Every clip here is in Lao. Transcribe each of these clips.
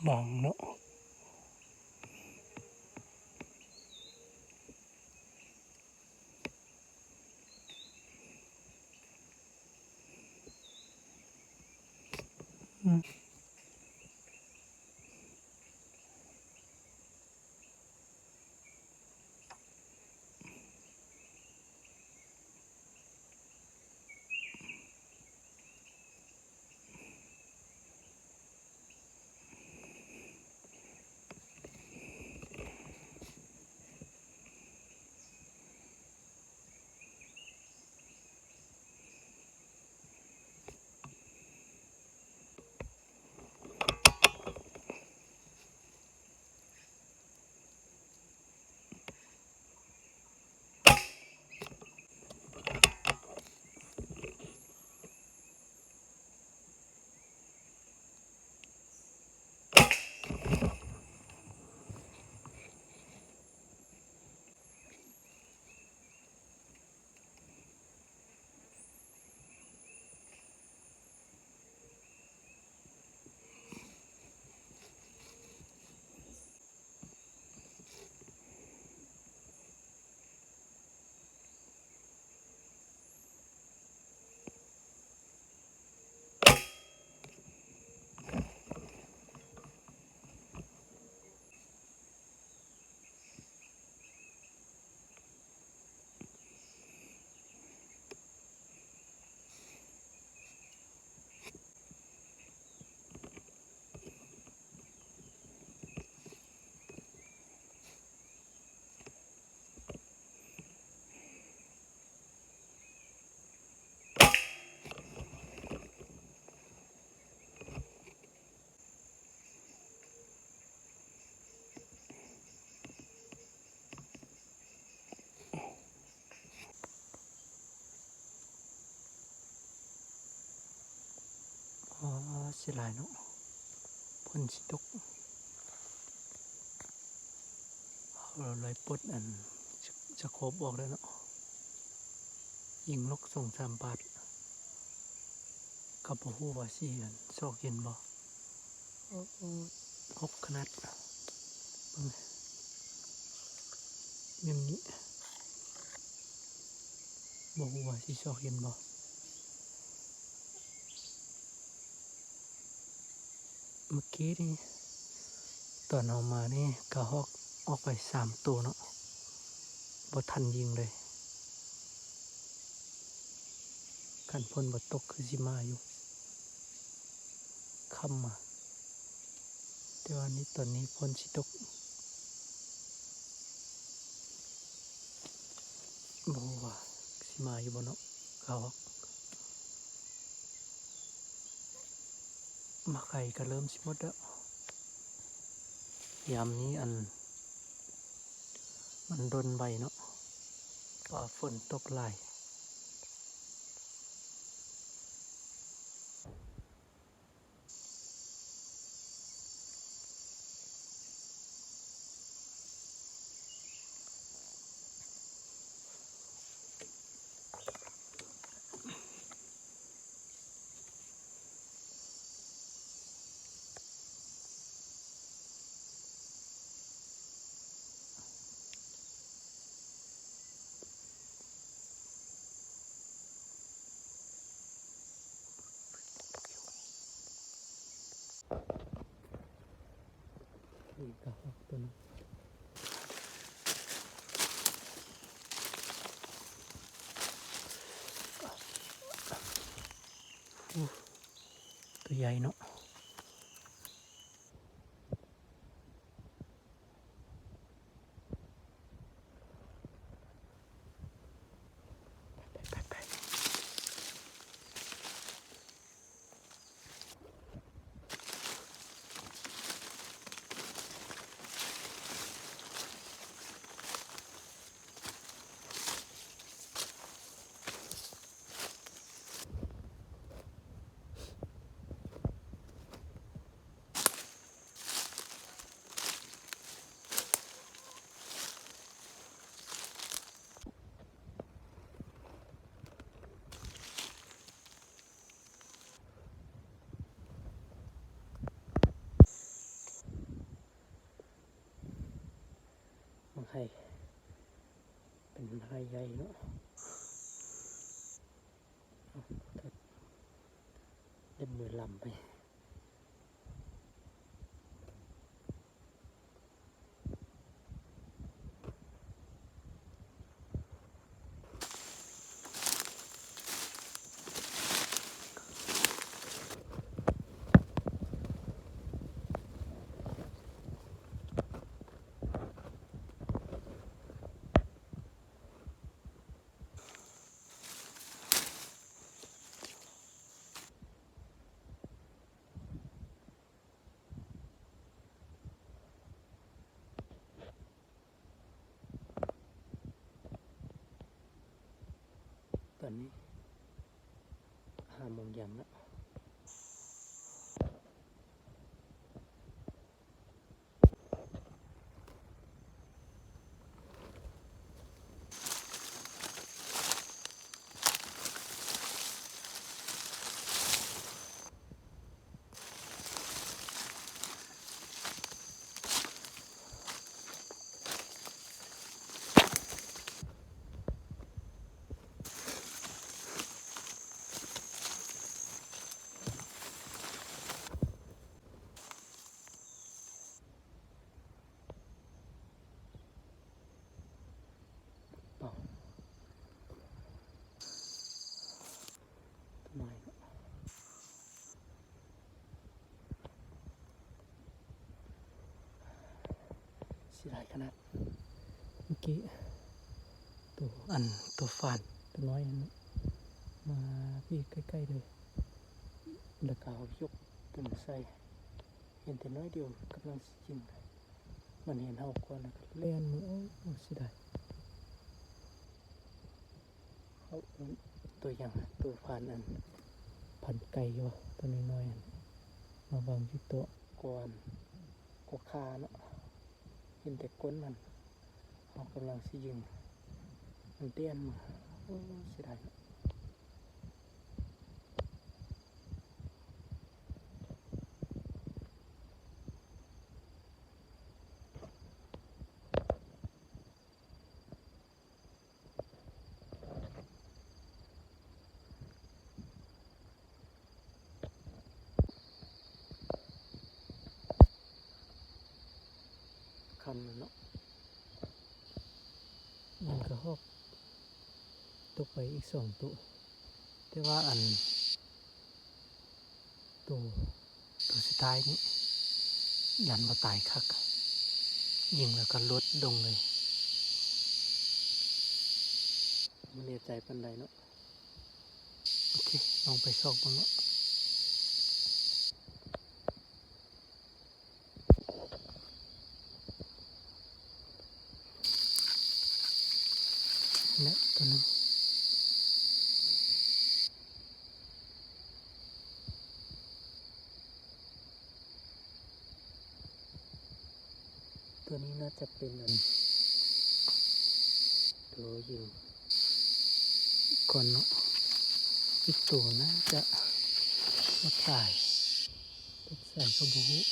ອາງເນາະ. ອໍ ເສຍດາຍເນາະ ຝົນຊິຕົກ. ເຮົາໄດ້ປົດອັນສະ ສະໂຄບອອກແລ້ວເນາະ. ຍິງນົກສອງສາມບາດ ກໍບໍ່ຮູ້ວ່າຊິອັນຊອກເຫັນບໍ່. ໂອ້ ຫົກຂະໜາດ ເບິ່ງແນວນີ້ ບໍ່ຮູ້ວ່າຊິຊອກເຫັນບໍ່. ເມື່ອກີ້ນີ້ ຕອນເຮົາມານີ້ ກະຮອກອອກໄປສາມໂຕເນາະ ບໍ່ທັນຍິງເລີຍ. ຄັນຝົນບໍ່ຕົກຄືຊິມາຢູ່ ຄ່ຳມາ ແຕ່ວ່ານີ້ ຕອນນີ້ຝົນຊິຕົກ ບໍ່ຮູ້ວ່າຊິມາຢູ່ບໍ່ເນາະ ກະຮອກ. ໝາກໄຂ່ກໍເລີ່ມຊິໝົດແລ້ວ. ຍາມນີ້ອັນ ມັນດົນໄວເນາະ ເພາະວ່າຝົນຕົກຫຼາຍ. ອີກກະຮອກຕົວໜຶ່ງ ໂອ້ ຕົວໃຫຍ່ເນາະ. ໂ ເປັນລາຍໃຫຍ່ເນາະ ເອົາ ເລັບມືລຳໄປ. ຕອນນີ້ຫ້າໂມງຢາມແລ້ວ. ເປົ່າ ໜ້ອຍເນາະ ເສຍດາຍຂະໜາດ. ເມື່ອກີ້ໂຕ ອັນ ໂຕຟານໂຕນ້ອຍຫັ້ນມາພີ້ໃກ້ໆເລີຍ ແລ້ວກໍເຮົາຍົກຂຶ້ນໃສ່ ເຫັນແຕ່ໜ້ອຍດຽວ ກຳລັງຊິຍິງ ມັນເຫັນເຮົາກ່ອນ ແລ້ວກໍແລ່ນມາ. ໂອ້ ເສຍດາຍ. ເຮົາເອີ້ນໂຕຫຍັງ ໂຕຟານ ອັນ ຟານໄກ່ວະ ໂຕນ້ອຍໆ ອັນ ມາວາງຢູ່ໂຕະ ກ່ອນ ກໍຄາເນາະ ເຫັນແຕ່ກົ້ນມັນ ເຮົາກຳລັງຊິຍິງ ມັນແລ່ນມາ. ໂອ້ ເສຍດາຍເນາະ. ຄ່ຳແລ້ວເນາະ ມັນກະຮອກ ຕົກໄປອີກສອງໂຕ ແຕ່ວ່າອັນ ໂຕ ໂຕສຸດທ້າຍນີ້ ຢ້ານບໍ່ຕາຍຄັກ ຍິງແລ້ວກໍໂດດດົງເລີຍ ບໍ່ແນ່ໃຈປານໃດເນາະ. ໂອເຄ ລອງໄປຊອກເບິ່ງເນາະ. ແນະ ໂຕໜຶ່ງ ໂຕນີ້ໜ້າຈະເປັນອັນ ໂຕຍິງ ກ່ອນເນາະ ອີກໂຕໜ້າຈະບໍ່ຕາຍ ຕົກໃສກໍບໍ່ຮູ້.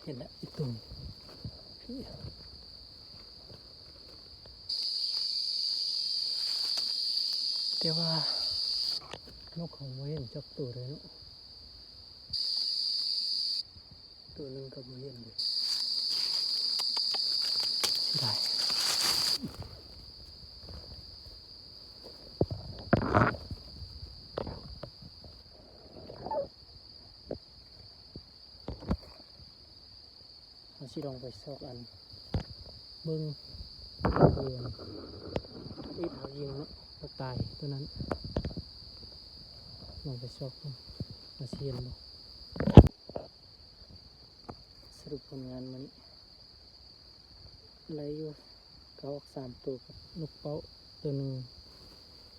ເຫັນແລ້ວອີກໂຕ ແຕ່ວ່ານົກເຮົາບໍ່ເຫັນຈັກໂຕເລີຍເນາະ ໂຕໜຶ່ງກໍບໍ່ເຫັນເລີຍ ເສຍດາຍ. ເຮົາຊິລອງໄປຊອກອັນ ເບິ່ງ ເອີ ທຳອິດເຮົາຍິງເນາະ ບໍ່ຕາຍໂຕນັ້ນ ລອງໄປຊອກເບິ່ງວ່າຊິເຫັນບໍ່. ສະຫຼຸບຜົນງານມື້ນີ້ ໄດ້ຢູ່ກະຮອກສາມໂຕ ກັບນົກເປົ້າໂຕໜຶ່ງ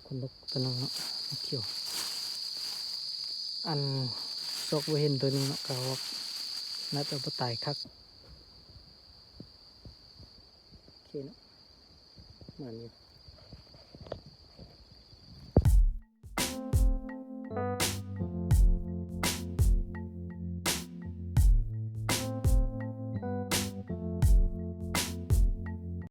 ຂົນນົກໂຕໜຶ່ງເນາະ ນົກຂຽວ ອັນ ຊອກບໍ່ເຫັນໂຕໜຶ່ງເນາະ ກະຮອກ ໜ້າຈະບໍ່ຕາຍຄັກ. ເຄເນາະ ໝານຢູ່.